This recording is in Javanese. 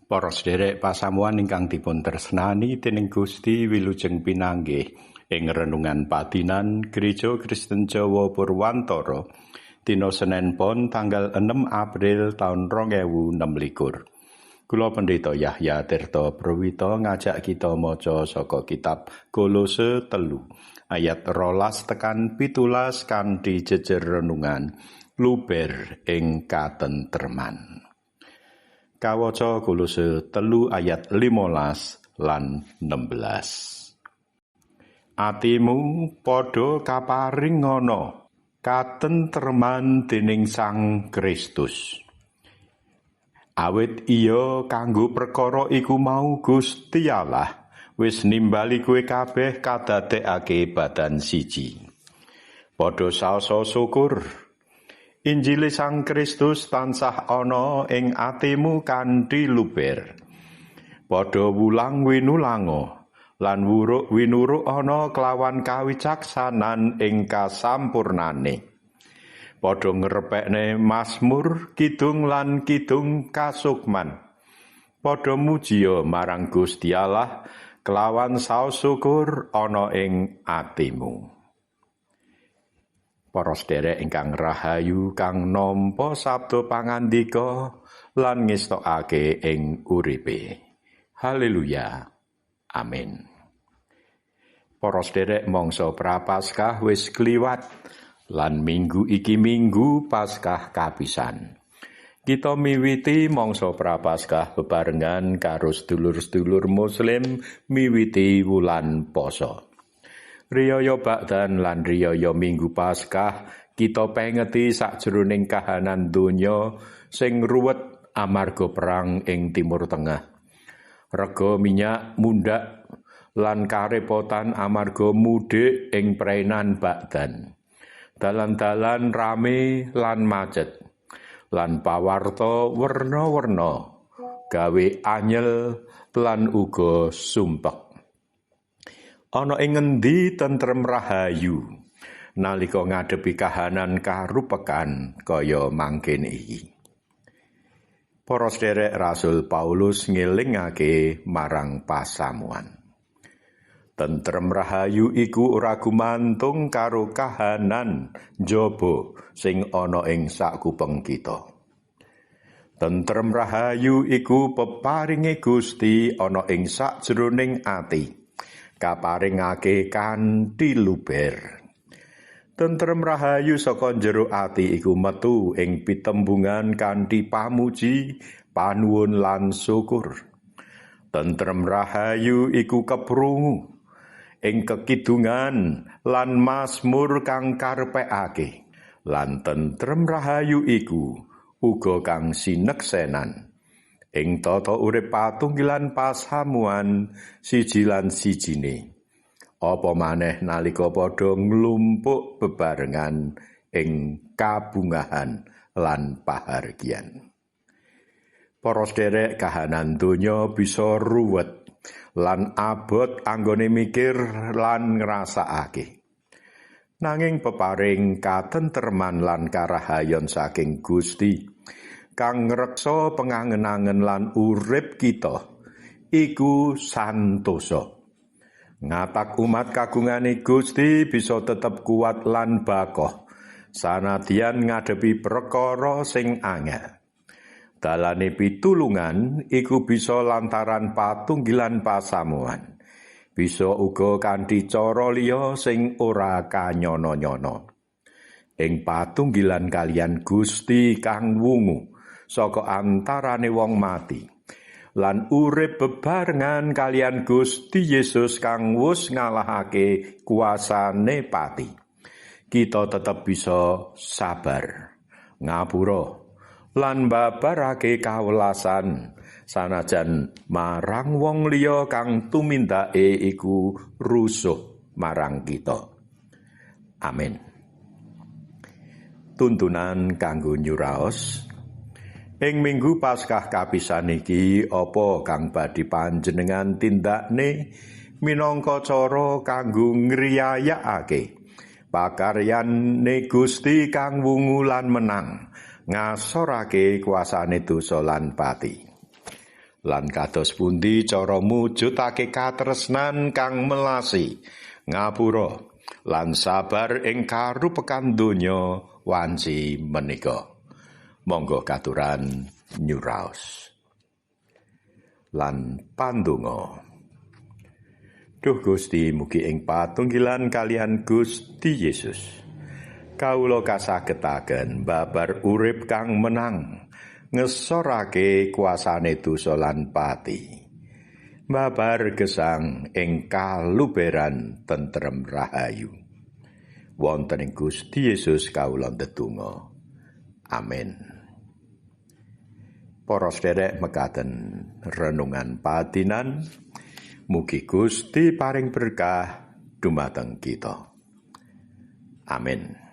Para sederek pasamuan ingkang dipun tresnani dening Gusti, wilujeng pinanggih ing renungan padinan Gereja Kristen Jawa Purwantara dina Senen Pon tanggal 6 April taun 2026. Kula Pendeta Yahya Tirta Prawita ngajak kita maca saka kitab Kolose 3 ayat 12 tekan 17 kanthi jejer renungan luber ing katentreman. Kawaca Kolose 3 ayat 15 lan 16. Atimu padha kaparingana katentreman dening Sang Kristus. Awit iya kanggo perkara iku mau Gusti Allah wis nimbali kowe kabeh kadadekake badan siji. Padha saosa syukur. Injile Sang Kristus tansah ana ing atimu kanthi luber. Padha wulang winulango lan wuruk winuruk ana kelawan kawicaksanan ing kasampurnane. Padha ngrepekne mazmur, kidung lan kidung kasukman. Padha mujiya marang Gusti Allah kelawan saos syukur ana ing atimu. Para sederek ingkang rahayu kang nampa sabda pangandika lan ngestokake ing uripe. Haleluya. Amin. Para sederek, mangsa Prapaskah wis kliwat lan minggu iki minggu Paskah kapisan. Kita miwiti mangsa Prapaskah bebarengan karo sedulur-sedulur Muslim miwiti wulan Poso. Riyaya bakdan lan riyaya Minggu Paskah kita pengeti sakjroning kahanan donya sing ruwet amarga perang ing Timur Tengah. Rega minyak mundhak lan karepotan amarga mudik ing preinan bakdan. Dalan-dalan rame lan macet lan pawarta werna-werna gawe anyel lan uga sumpek. Ana ing ngendi tentrem rahayu nalika ngadepi kahanan karupekan kaya mangkene iki. Para sederek, Rasul Paulus ngelingake marang pasamuan. Tentrem rahayu iku ora gumantung karo kahanan njaba sing ana ing sakupeng kita. Tentrem rahayu iku peparinge Gusti ana ing sakjroning ati, kaparingake kanthi luber. Tentrem rahayu saka jero ati iku metu ing pitembungan kanthi pamuji, panuwun lan syukur. Tentrem rahayu iku keprungu ing kekidungan lan mazmur kang karepekake. Lan tentrem rahayu iku uga kang sineksenan ing tata urip patunggilan pasamuan siji lan sijine. Apa maneh nalika padha nglumpuk bebarengan ing kabungahan lan pahargyan. Para sederek, kahanan donya bisa ruwet lan abot anggone mikir lan ngrasakake. Nanging peparing katentreman lan karahayon saking Gusti kang ngreksa pengangen-angen lan urip kita iku santosa. Ngatak umat kagungane Gusti bisa tetep kuat lan bakoh sanadyan ngadepi perkara sing angel. Dalane pitulungan iku bisa lantaran patunggilan pasamuan. Bisa uga kanthi cara liya sing ora kanyono-nyono. Ing patunggilan kalian Gusti kang wungu saka antarane wong mati lan urip bebarengan kalian Gusti Yesus kang wus ngalahake kuasane pati, kita tetep bisa sabar, ngapura lan babarake kawelasan sanajan marang wong liya kang tumindake iku rusuh marang kita. Amin. Tuntunan kanggo nyuraos. Ing Minggu Paskah kapisan iki, apa kang badhe panjenengan tindakne minangka cara kanggo ngriyayakake pakaryane Gusti kang wungu lan menang ngasorake kuasane dosa lan pati? Lan kados pundi cara mujudake katresnan kang melasi, ngapura lan sabar ing karupekan donya wanci menika. Monggo katuran nyuraos. Lan pandonga. Duh Gusti, mugi ing patunggilan kalian Gusti Yesus kawula kasagetaken babar urip kang menang, ngesorake kuasane dosa lan pati, babar gesang ing kaluberan tentrem rahayu. Wonten ing Gusti Yesus kawula ndedonga. Amin. Para sederek, mekaten renungan patinan. Mugi Gusti paring berkah dumateng kita. Amin.